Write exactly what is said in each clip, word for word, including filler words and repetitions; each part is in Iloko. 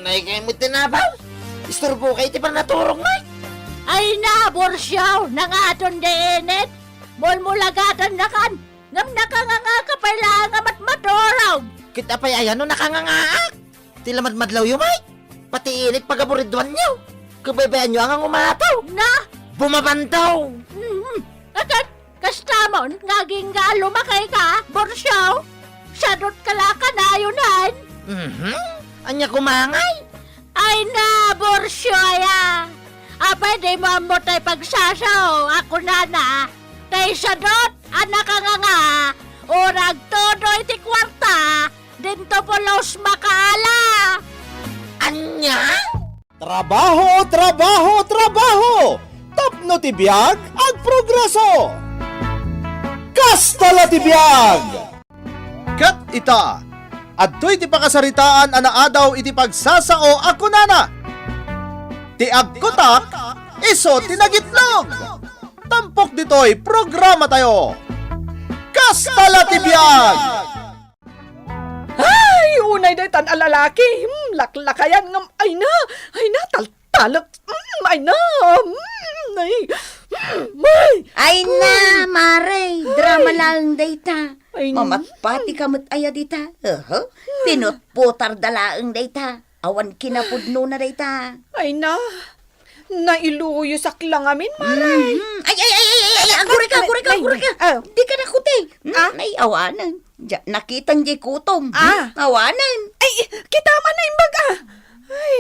Ay, kay mo tinabaw. Isturbo kay ti panaturog mo. Ay na, Borsiaw, nangaton di init. Mulmulagatannakan. Ngem nakanganga ka pay laeng a matmaturog. Kita pay aya no nakangangaak. Ti lamadmadlaw yo, Mike. Pati init pagaburidwan yo. Kabaybayan yo nga umato. Na? Bumabantaw. Mhm. Akat, kastamon, nga agingga lumakay ka, Borsiaw? Sadot ka la kanayon. Mhm. Anya kumangay? Ay na, Borsiaw, aya. Apay, di mo ammo tay pagsasao, ako nana. Tay sadot, a nakanganga, o nagtudo iti kuarta, dinto pulos makaala. Anya? Trabaho, trabaho, trabaho! Tapno ti biag, agprogreso! Kasta la ti biag! Ket ita, adtoy ti pakasaritaan a naadaw iti pagsasao a kunana, "Ti agkutak, isu ti nagitlog." Tampok ditoy programatayo. Kasta la ti biag! Ay, unay daytan a lalaki. Hmm, laklakayan ngem, ay na, ay na, taltalek. Hmm, ay na, hmm, ay. Hmm, ay. Ay na, Mare, drama laeng dayta. Ay, mamatpati ka met aya dita. Aha, pinutputar da laeng dayta. Awan kinapudnona dayta. Ay na, nailuyosak la ngamin, Mare. Mhm. Ay, ay, ay, ay, ay, ay, agurika, agurika, agurika. Ah. Di ka nakuti. Hmm, ah? Ay, awanen. Dia, nakitan di kutom. Ah. Hmm, awanen. Ay, kita man na imbag, ah. Ay.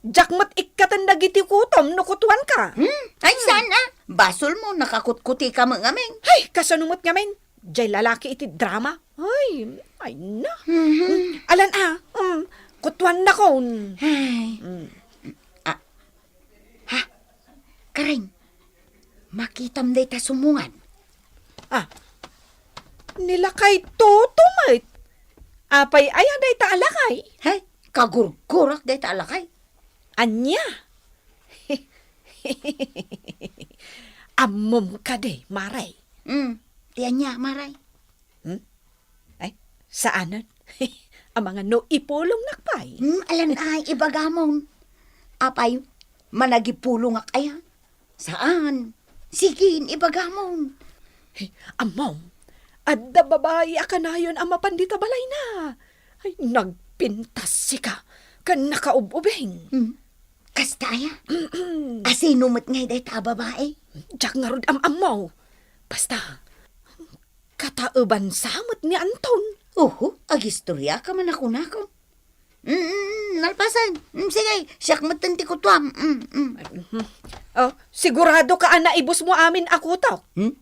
Diak met ikkaten dagiti kutom no kutuan ka. Hmm? Ay, saan, ah? Basol mo, nakakutkuti ka met ngamin. Ay, kasano met ngamin? Diay lalaki iti drama. Ay, ay na. Mhm. Alan, ah, um, kutuan nakon. Ay. Mm. Ah. Ha? Karen, makitam dayta sumungan. Ah. Ni lakay Toto met. Apay aya dayta a lakay? Hay, kagurgurak dayta a lakay. Ania? Ammom kadi, Mare? Hmm, ti ania, Mare? Hmm? Ay, saanen. Amangan no ipulongnak pay. Hmm, alan ay, ibagamon. Apay, managipulongak aya? Saan? Sige, ibagamon. Hey, ammom, adda babai a kanayon a mapan dita balayna. Ay, nagpintas sika, ken nakaub-ubing. Hmm. Kasta aya? Asino met ngay dayta a babai? Diak ngarud am-ammo. Basta, kataebansa met ni Anton. Oho, agistoriaka man a kunakon. Mm, mm, nalpasen. Mm, sige, siak metten ti kutuam. Mm, mm. Mhm. Oh, sigurado ka a naibus mo amin a kutok? Hmm?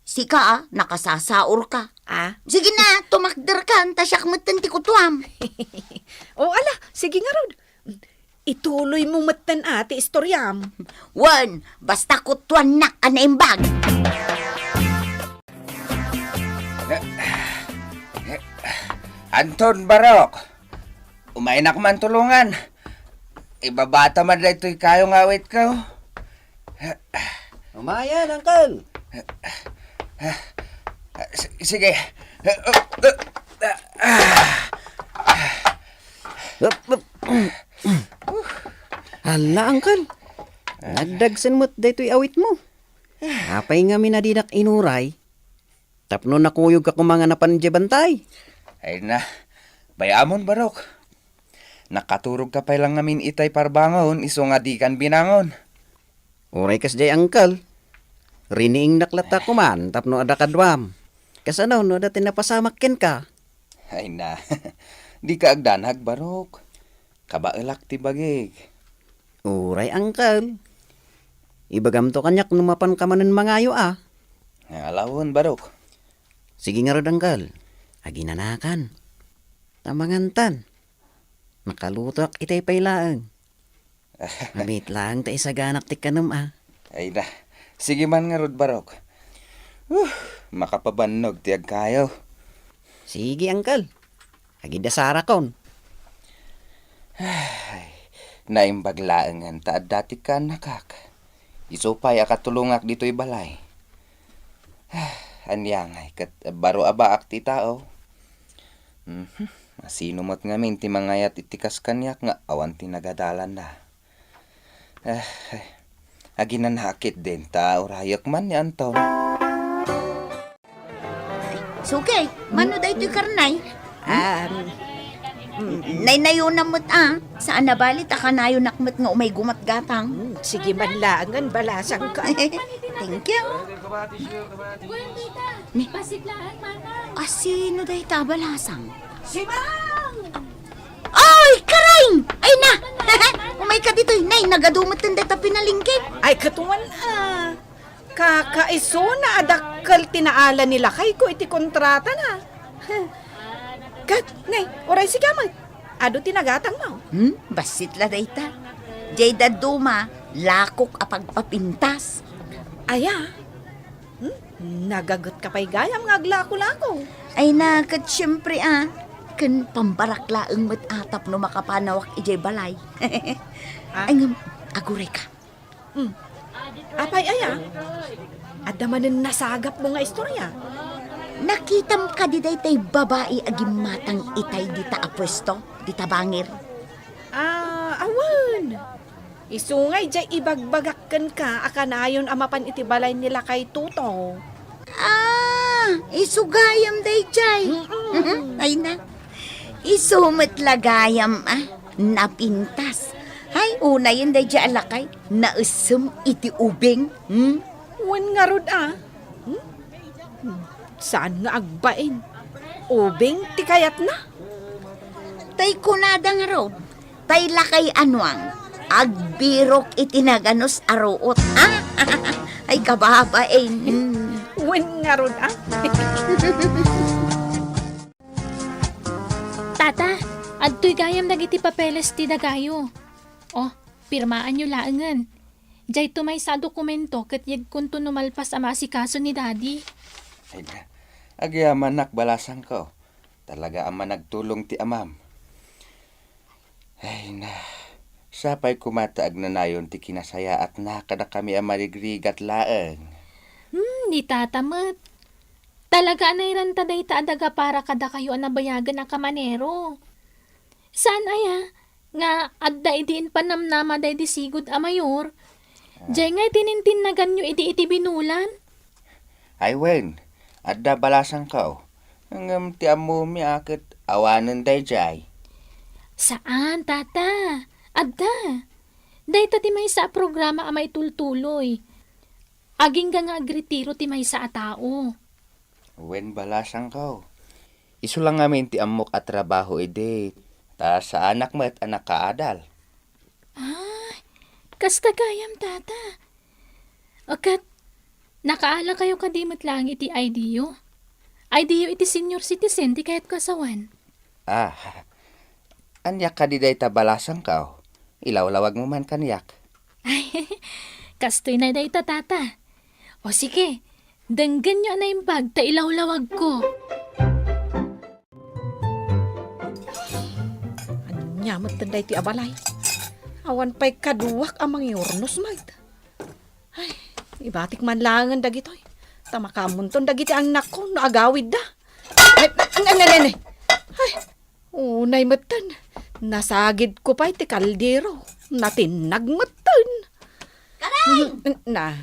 Sika, ah, nakasasaor ka. Ah? Sige na, tumakder ka, ta siak metten ti kutuam. Oh, ala, sige ngarud. Ituloy mo metten, ah, ti istoriam. Wen, basta kutuannak a naimbag. Anton, Barok, umaynak man tulongan. Ibabata man daytoy kayo nga awitko. Umayan, Uncle. Ah, si-, sige. Ah, ah, ah. Hup, hup. Hala, Uncle. Nagdagsen met daytoy awitmo. Apay ngamin a dinak inuray? Tapno nakuyogka koma nga napan idiay bantay. Ay na, bay-amon, Barok. Nakaturogka pay lang ngamin itay parbangon isu nga dikan binangon. Uray kasdiay, Uncle. Riniingnak latta koman tapno adda kaduam. Kasano no adda ti napasamak kenka? Ay na, dika agdanag, Barok. Kabaelak ti bagik. Uray, Uncle. Ibagamto kaniak no mapanka manen mangayo a. Alawen, Barok. Sige ngarud, Uncle. Aginanakan. Ta mangantan. Nakalutoak itay pay laeng. Abit laeng ta isaganak ti kanem a. Ay na. Sige man ngarud, Barok. Huh, makapabannog ti agkayo. Sige, Uncle. Agidda sarakon. Ay, naimbag laengen ta adda ti kaannakak. Isu pay a katulongak ditoy balay. Ania ngay ket baro a baak ti tao. Mhm. Asino met ngamin ti mangayat iti kas kaniak nga awan ti nagadalanna? Eh, eh, aginanakit din ta urayek man ni Anton. Suke, mano daytoy karnay? Um, naynayonam met a. Saan a bali ta kanayonak met nga umay gumatgatang. Hmm, sige man laengen, balasangko. Thank you. Ni, bassit laeng, manang. Asino dayta a balasang? Si Mang! Ay, karay! Ay na! Umayka ditoy, nay, nagadu metten dayta pinalingkit. Ay, katuan a. Kakaisuna a dakkel ti naala ni lakayko iti kontratana. Ket, nay, uray sika met. Adu ti nagatangmo. Hmm? Bassit la dayta. Diay dadduma, lakok a pagpapintas. Aya? Hmm? Nagagetka pay gayam nga aglako-lako. Ay na, ket siempre a. Ken pambarak laeng met a tapno makapanawak idiay balay. Ah? Ay ngem, agurayka. Hmm. Apay aya? Adda manen nasagapmo nga istorya? Nakitam kadi daytay babai a gimmatang itay dita a puesto, dita bangir? Ah, awan. Isu ngay diay ibagbagak kenka a kanayon a mapan iti balay ni lakay Toto. Ah, isu gayam daydiay. Mm-mm. Ay na. Isu met la gayam a napintas. Ay, unayen daydiay a lakay, naessem iti ubing. Hmm? Wen ngarud a. Hmm? Hmm. Saan nga agbain? Ubing ti kayatna? Tay kunada ngarud, tay lakay a nuang, agbirok iti naganus a ruot. Ah! Ay, kababain. Hmm. Wen ngarud a. Tata, adtoy gayam dagiti papeles ti dagayo. Oh, pirmaanyo laengen. Diayto maysa a dokumento ket yegkonto no malpas a maasikaso ni Daddy. Ay na, agyamanak, balasangko. Talaga a managtulong ti amam. Ay na, sapay koma ta agnanayon ti kinasayaatna kadakami a marigrigat laeng. Hmm, ni Tata met. Talaga a nairanta dayta a daga para kadakayo a nabayagen a kamanero. Saan aya nga adda idi impanamnama daydi sigud a mayor? Ah. Diay ngay tinintinnaganyo idi iti binulan? Ay wen, adda, balasangko. Ngem ti ammomi a ket awanen daydiay. Saan, Tata. Adda. Dayta ti maysa a programa a maitultuloy. Agingga nga agretiro ti maysa a tao. Wen, balasangko. Isu la ngamin ti ammok a trabaho idi, ta saanak met a nakaadal. Ah, kasta gayam, Tata. O ket, nakaalakayo kadi met laeng iti I D U? I D U iti senior citizen ti kayatko a sawen. Ah, ania kadi dayta, balasangko? Ilawlawagmo man kaniak. Ay, kastoy na dayta, Tata. O sige, denggenyo a naimbag ta ilawlawagko. Ania met daytoy a balay? Awan pay kaduak a mangiurnos met. Ay, ibatik man laengen dagitoy. Ta makaammonton dagiti annakko no agawidda. Ay, ne, ne, ne, ne. Ay, unay metten. Nasagidko pay ti kaldero. Natinnag metten. Karay! Mm, na.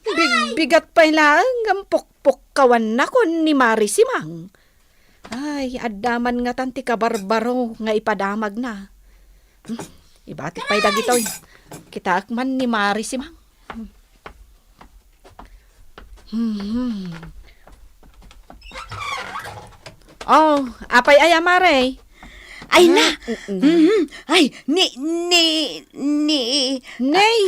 Bigbigat pay laeng ngem pukpukkawannakon ni Mari Simang. Ay, adda man ngatan ti kabarbaro nga ipadamagna. Hmm, ibatik pay dagitoy. Kitaek man ni Mari Simang. Hmm. Oh, apay aya, Mari? Ay na! Ah, mm, mm. Mhm. Ay, ni, ni, ni, Nay!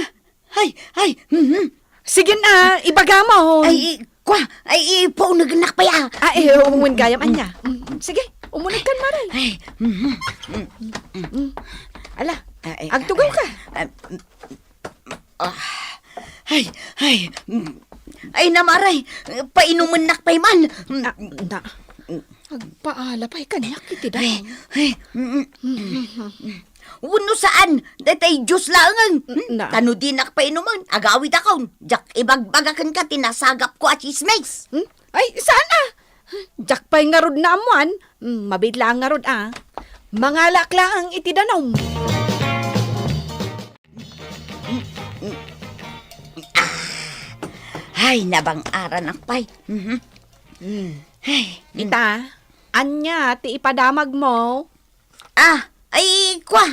Ay, ay, mhm. Sige na, ibagam. Ay, i-, kwa, ay, ipaunegnak pay a. Ah, eh, umun gayam, ania. Mm, sige, umuneg kan, Mari. Ay, mhm. Mm. Ala, ay, agtugaw ka. Ah, mm, ah, ay, ay, mm. Ay na, Mari, painumennak pay man. Ah, na. Agpaala pay kaniak iti dayta. Ay, ay, mm, mm. Wenno saan, daytay Dios laengen. Hmm? Na. Ta no dinak painumen, agawidakon. Diak ibagbaga kenka ti nasagapko a tsismis. Hmm? Ay, saan a? Diak pay ngarud naammuan. Mm, mabiit laeng ngarud, a. Mangalaak laeng iti danum. Ay, nabang-aranak pay. Mhm. Mm. Ay, mm. Ita, ania ti ipadamagmo? Ah, ay, kua.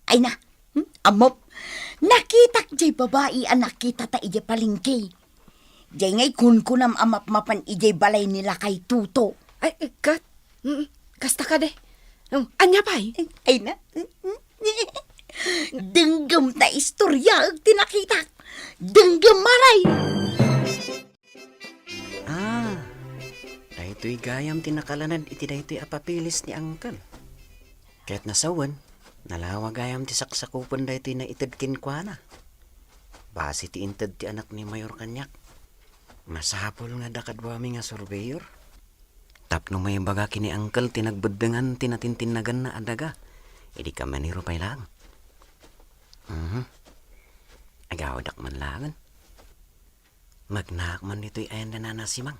Ay na, hmm? Ammom, nakitak jay babai a nakitata idiay palengke. Jay ngay kunkunam a mapmapan idiay balay ni Lakay Tuto. Ay, eh, kat? Mm, kasta kadi. Oh, ania pay? Ay na. Denggem ta istoryaek ti nakitak. Denggem, Mare. Ah, daytoy gayam ti nakalanad iti daytoy a papeles ni Uncle. Ket nasawen, nalawa gayam ti saksakupen daytoy naited kenkuana. Basi ti inted ti anak ni Mayor kaniak. Masapul nga adda kaduami nga surveyor. Tapno maibaga ken ni Uncle ti nagbeddengan ti natintinnaganna a daga, idi kamaniro pay laeng. Mhm. Agawadak man laengen. Magnaak man ditoy ayan da Nana Simang.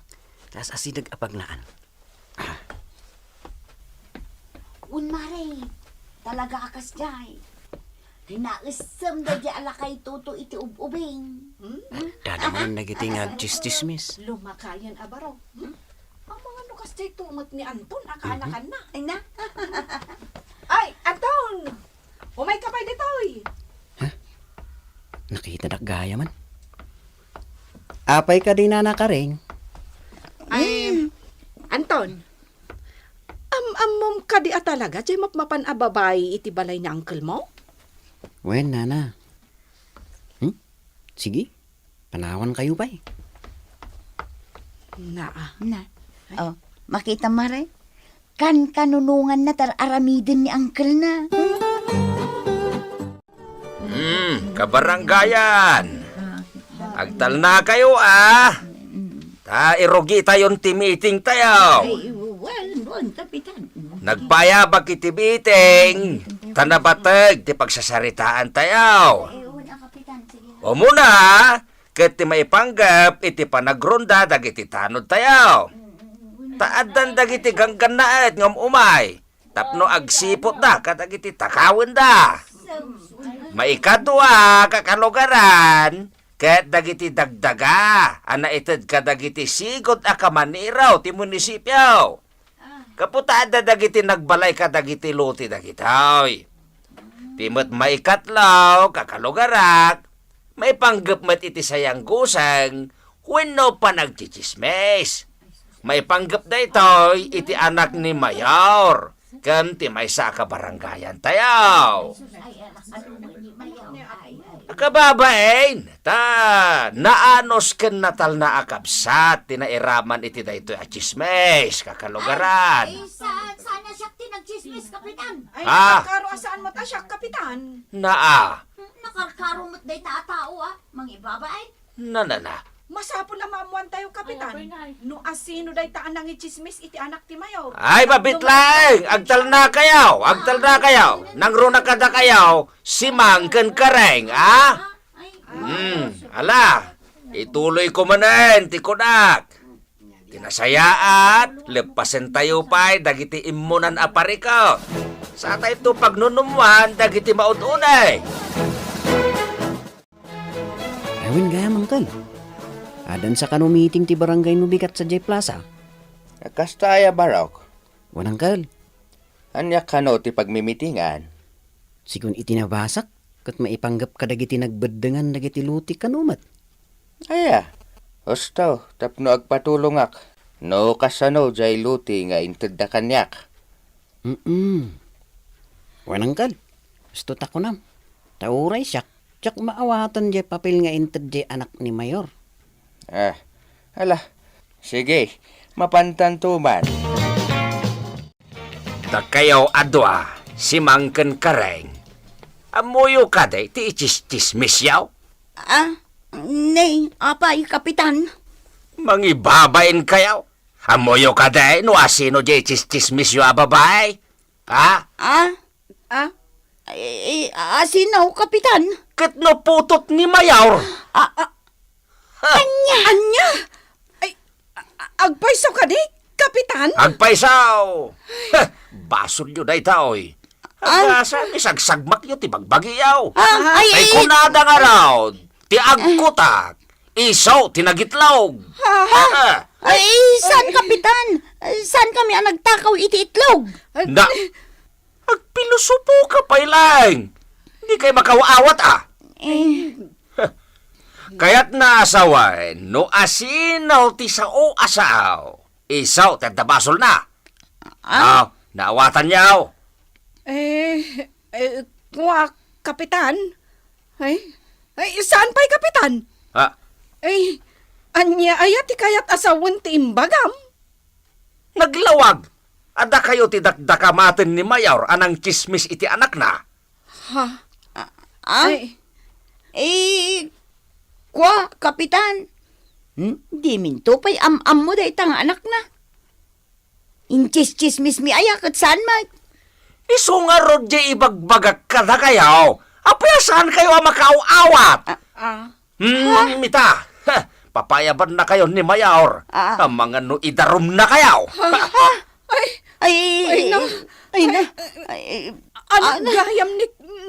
Kas asideg a pagnaan. Wen, Mare, talaga a kasdiay. Naessem daydiay a Lakay Tuto iti ub-ubing. Hmm? Adda naman dagiti nga agtsistsismis. Lumakayan a baro. Hmm? Amangan no kasdiay tumet ni Anton a kaanakanna. Ay, Anton! Umayka pay ditoy. Ha? Nakitadak gayam. Apay kadi, Nana Kareng? Ay, Anton, am-ammom kadi a talaga jay mapmapan a babai iti balay ni uncle mo? Wen, Nana. Hmm? Sige, panawankayo pay. Naa. Na. Ay. Oh, makita, Mare? Kankanunonganna ta ar-aramiden ni uncle-na. Hmm, kabarangayan. Agtalnakayo, a. Ta irugitayon ti meeting tayo. Ay, well, well, Kapitan. Nagpaayabak iti meeting, ta nabateg ti pagsasaritaan tayo. Ay, oo na, Kapitan. Sige. Umuna, ket ti maipanggep iti panagronda dagiti tanod tayo. Ta addan dagiti ganggannaet nga um-umay tapno agsiputda kadagiti takawenda. Maikadua, kakalugaran, ket dagiti dagdaga a naited kadagiti sigud a kamaniraw ti munisipio. Gapu ta adda dagiti nagbalay kadagiti lote dagitoy. Ti met maikatlo, kakalugarak, maipanggep met iti sayangguseng wenno panagtsitsismis. Maipanggep daytoy iti anak ni Mayor ken ti maysa a kabarangayan tayo. Kababain, ta naanus ken natalna a kabsat ti nairaman iti daytoy a tsismis, kakalugaran. Ay, saan, saan a siak ti nagtsismis, Kapitan? Ay, ah, nakarkaro a saan met a siak, Kapitan. Naa. Hmm, nakarkaro met dayta a tao, a, mangibabain. Na, na, na. Masapul a maammuantayo, Kapitan, no asino dayta a nangitsismis iti anak ti Mayor. Ay, babit laeng! Agtalnakayo! Agtalnakayo! Nangruna kadakayo, Simang ken Kareng, a? Hmm, ala, ituloyko manen ti kunak. Ti nasayaat, leppasentayo pay dagiti immunan a parikut. Satayto pagnunummuan dagiti maud-uneg. Ay, wen gayam, Uncle. Addan sa kano meeting ti barangay no bigat sadiay plaza? Kasta aya, Barok? Wen, Uncle. Ania kano ti pagmimitingan? Sigun iti nabasak, ket maipanggep kadagiti nagbeddengan dagiti lote kano met. Aya, husto, tapno agpatulongak no kasano jay lote nga intedda kaniak. Mm-mm. Wen, Uncle, husto ta kunam. Ta uray siak, diak maawaten jay papel nga inted jay anak ni Mayor. Ah, ala. Sige, mapantanto man. Dakayo a dua, Simang ken Kareng. Ammoyo kadi ti itsistsismisyo? Ah, nay, apay, Kapitan? Mangibabain kayo? Ammoyo kadi no asino jay itsistsismisyo a babai? Ha? Ah? Ah? Eh, eh, asino, Kapitan? Ket no putot ni Mayor? Ah, ah. Ha? Ania? Ania? Ay, a-, a-, Agpayso kadi, Kapitan? Agpayso! Heh, basolyo daytoy. Ah. Agasa, isagsagmakyo ti bagbagiyo. Ah, ay, ay, ay, kunada ngarud, ti agkutak, isu ti nagitlog. Ha? Ha? Ay, saan, Kapitan? Saan kami a nagtakaw iti itlog? Na, agpilosopo ka pay laeng. Di kay makaw-awat, ah. Eh. Kayatna a sawen no asino ti sao a sao. Isu ti adda basolna. Ah? Ah, naawatanyo. Eh, eh, kua, Kapitan. Ay, ay, saan pay, Kapitan? Ah. Ay, ania aya ti kayat a sawen ti imbagam? Naglawag. Adda kayo ti dakdakamaten ni Mayor a nangtsismis iti anakna. Ha? Ah, ah? Ay. Eh, kua, Kapitan. Hmm? Diminto pay am-ammo dayta nga anakna. Intsistsismismi aya ket saan met? Isu ngarud diay ibagbagak kadakayo. Apay a saan kayo a makaaw-awat? Ah, ah. Hmm, ita. Ha, papayabannakayo ni Mayor. Ah. Amangan no idarumnakayo. Ha? Ay. Ay, ay, na. Ay, na. Ay, ay, ano, ah, gayam ni,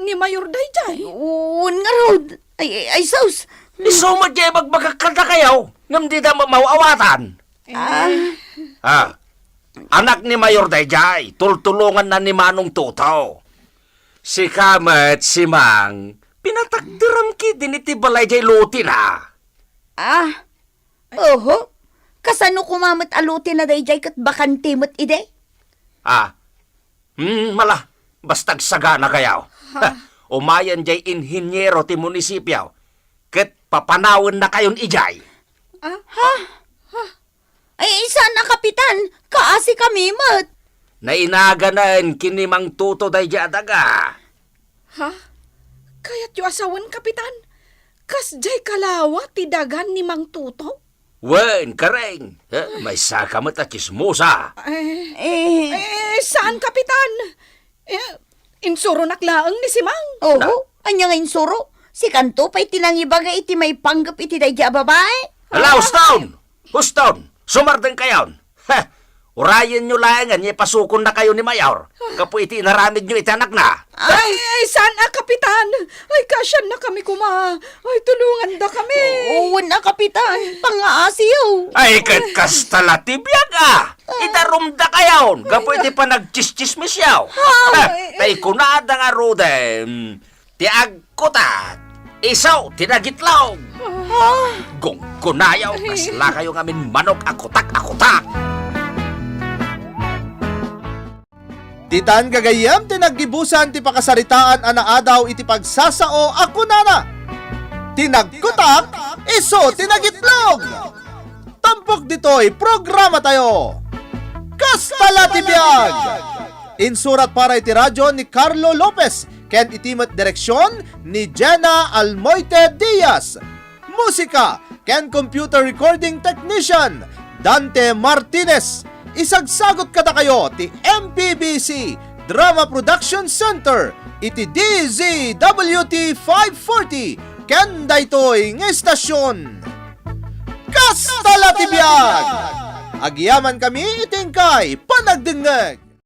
ni Mayor daydiay? Wen ngarud. Ay, ay, ay, sus. Isu met diay ibagbagak kadakayo. Ngem dida ma-, maaw-awatan. Ah. Ah. Anak ni Mayor daydiay, tultulonganna ni Manong Toto. Sika met, Simang, pinatakderam ketdi iti balay diay lote na. Ah, oho. Kasano koma met a lote na daydiay ket bakante met idi? Ah, hmm, mala, basta agsaganakayo. Ha? Umayen diay inhiniero ti munisipio, ket papanawennakayon idiay. Ah? Ha? Ha? Ay, saan a, Kapitan, kaasi kami met. Nainaganen ken ni Mang Toto daydiay a daga. Ha? Kayatyo a sawen, Kapitan? Kasdiay kalawa ti dagan ni Mang Toto? Wen, Kareng. Eh, maysaka met a tsismosa. Eh, eh, saan, Kapitan? Eh, insuronak laeng ni Simang. Oho, ania nga insuro? Sikanto pay ti nangibaga iti maipanggep iti daydiay a babai? Hala, huston! Huston! Sumardengkayon! Heh! Urayenyo laengen nga ipasukonnakayo ni Mayor gapu iti inaramidyo iti anakna. Ay, ay, saan a, Kapitan? Ay, kaasiannakami koma. Ay, tulongandakami. Wen a, Kapitan. Pangaasiyo. Ay, ket kasta la ti biag, ah. Idarumdakayon gapu iti panagtsistsismisyo. Ay. Tay kunada ngaruden, ti agkutak, isu ti nagitlog. Ah. Gunggonayo, kaslakayo ngamin manok a kutak a kutak. Ditan gagayyem ti naggibusan ti pakasaritaan a naadaw iti pagsasao a kunana, "Ti nagkutak, isu ti nagitlog." Tampok ditoy programatayo. Kasta la ti biag! Insurat para iti radyo ni Carlo Lopez ken iti met direksion ni Jenna Almoite Diaz. Musika ken computer recording technician, Dante Martinez. Isagsagot kadakayo ti M P B C Drama Production Center iti D Z W T five forty ken daytoy nga istasyon. Kasta la ti biag! Agyamankami iti inkay panagdengngeg.